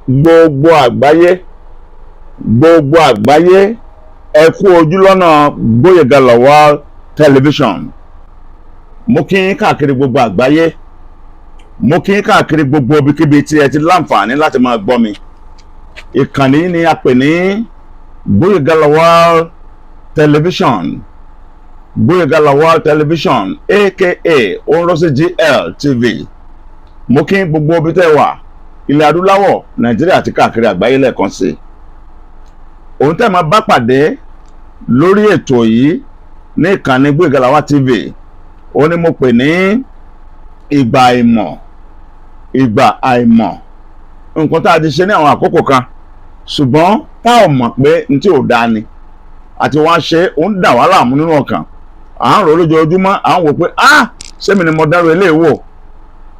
Gbogbo àgbáyé, gbogbo àgbáyé, ẹ kú ojúlọ́nà Gbóyèga Lawal Television. Mo kí yín káàkiri gbogbo àgbáyé, mo kí yín káàkiri gbogbo ibikíbi tí ẹ ti láǹfààní láti máa gbọ́ mi. Ìkànnì ni a pè ní Gbóyèga Lawal Television, Gbóyèga Lawal Television, aka Onrosi GL TV. Mo kí gbogbo ibi tẹ́ wà, ilẹ̀ adúláwọ̀, Nàìjíríà àti káàkiri àgbáyé lẹ́ẹ̀kan sí i. Òun tẹ́ máa bá pàdé lórí ètò yìí ní ìkànnì Gbóyèga Lawal TV, òun ni mo pè ní ìgbà àìmọ̀. Ìgbà àìmọ̀, nǹkan tá a ti ṣe ní àwọn àkókò kan, ṣùgbọ́n tá ò mọ̀ pé n tí ò dáa ni àti wọ́n á ṣe, ó ń dà wá láàmú nínú ọkàn, à ń rò lójoojúmọ́, à ń wò pé, "Ah, sẹ́mi ni mo dárò eléyìí wò?"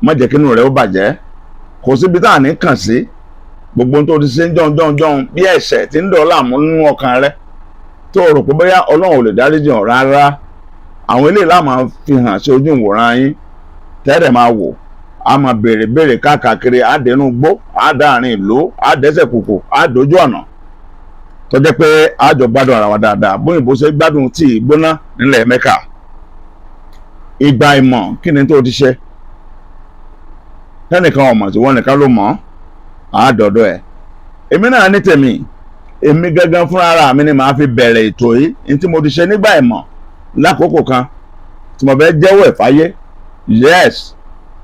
Má jẹ́ kí inú rẹ̀ ó bàjẹ́. Kò síbi tá à ní kàn sí. Gbogbo ohun tó ti ṣe ń jọ̀hún jọ̀hún jọ̀hún bí ẹ̀ṣẹ̀ tí ń dọ̀ láàmú nínú ọkàn rẹ, tó rò pé bóyá Ọlọ́run ò lè dáríjì ọ́, rárá. Àwọn eléyìí lá máa fi hàn sí ojú ìwòran yín tẹ́rẹ̀ máa wò. A máa béèrè béèrè káàkiri, á dénú gbó, á dáàrin ìlú, á dẹ́sẹ̀ kùkù, á dójú ọ̀nà tó jẹ́ pé á jọ gbádùn ara wa dáadáa, bóyìnbó ṣe gbádùn tíì gbóná nílẹ̀ Mẹ́kà. Ìgbà ìmọ̀, kí ni tó ti ṣe tẹ́nìkan ọ̀mọ̀ tí wọ́n nìkan ló mọ̀? Á dọ̀dọ̀ ẹ̀. Èmi náà ní tèmi. Èmi gangan fúnra ara mi ni màá fi bẹ̀rẹ̀ ètò yìí, ní tí mo ti ṣe nígbà ìmọ̀ lákòókò kan tí mo fẹ́ jẹ́wọ́ ẹ̀ fáyé. Yes,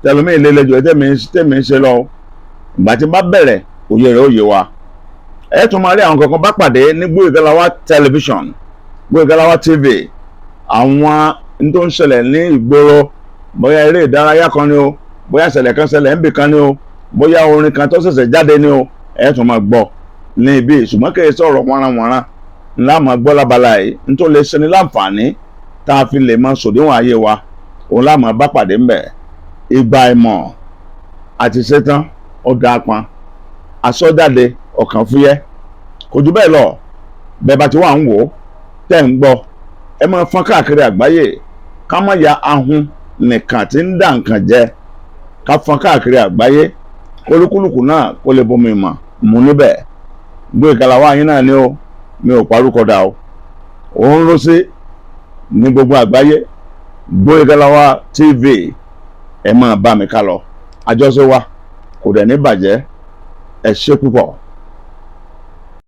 tẹlomi ìlẹ́lẹ́jọ́ tẹ́mi ń ṣe lọ. Ìgbà tí n bá bẹ̀rẹ̀, òye rẹ̀ ó yé wa. Ẹ tún máa rí àwọn kankan bá pàdé ní Gbóyèga Lawal Television, Gbóyèga Lawal TV. Àwọn n tó ń ṣẹlẹ̀ ní ìgboro, bóyá eré ìdárayá kan ni o, bóyá ṣẹlẹ̀ kan ṣẹlẹ̀ níbì kan ni o, bóyá orin kan tó ṣẹ̀ṣẹ̀ jáde ni o, ẹ tún máa gbọ́ ní ibi. Ṣùgbọ́n kì í sọ̀rọ̀ wọ́nranwọ̀nran ńlá máa gbọ́ lábala yìí. N tó lè ṣe ní láǹfààní tá a fi lè máa sòdiwọ̀n ayé wa, òun lá máa bá pàdé ńbẹ̀. Ìgbà ìmọ̀ àti ṣetán, ọ̀gá apọn asọ́jáde, ọkàn fúyẹ́, kò jù bẹ́ẹ̀ lọ. Bẹ́ẹ̀ bá ti wà ń wò ó, tẹ́ ń gbọ́, ẹ máa fọ́n káàkiri àgbáyé. Ká má ya ahun nìkan tí ń dà nǹkan jẹ. Ká fọ́n káàkiri àgbáyé, kólúkúlùkù náà kó lè bomi ìmọ̀ mú níbẹ̀. Gbóyèga Lawal yín náà ni ó, mi ò parúkọ dà o. Òun ló sí ní gbogbo àgbáyé, Gbóyèga Lawal TV. Ẹ máa bá mi ká lọ, àjọṣe wa kò dẹ̀ ní bàjẹ́. Ẹ ṣé púpọ̀.